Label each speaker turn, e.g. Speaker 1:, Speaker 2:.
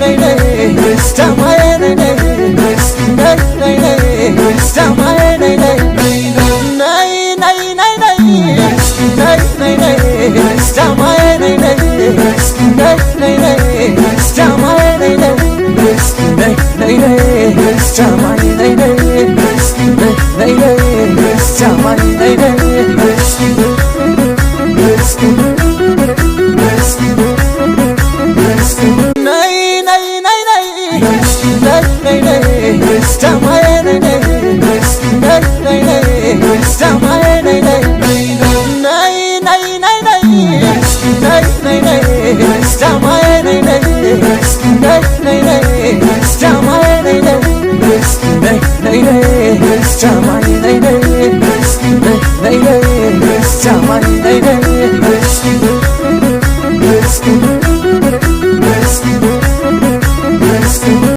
Speaker 1: ነይ ነይ ጃማዬ ነይ ነይ ነይ ነይ ነይ ጃማዬ ነይ ነይ ነይ ነይ ነይ ነይ ነይ ነይ ነይ ጃማዬ ነይ ነይ ነይ ነይ ነይ ጃማዬ ነይ ነይ ነይ ነይ ነይ ጃማዬ ነይ ነይ ነይ ነይ ነይ ጃማዬ ነይ ነይ። ነይ ነይ ነይ ነይ ነይ ነይ ነይ ጃማዬ ነይ ነይ ነይ ነይ ነይ ጃማዬ ነይ ነይ ነይ ነይ ነይ ነይ ነይ ነይ ነይ ጃማዬ ነይ ነይ ነይ ነይ ነይ ጃማዬ ነይ ነይ ነይ ነይ ነይ ጃማዬ ነይ ነይ ነይ ነይ ነይ ጃማዬ ነይ ነይ።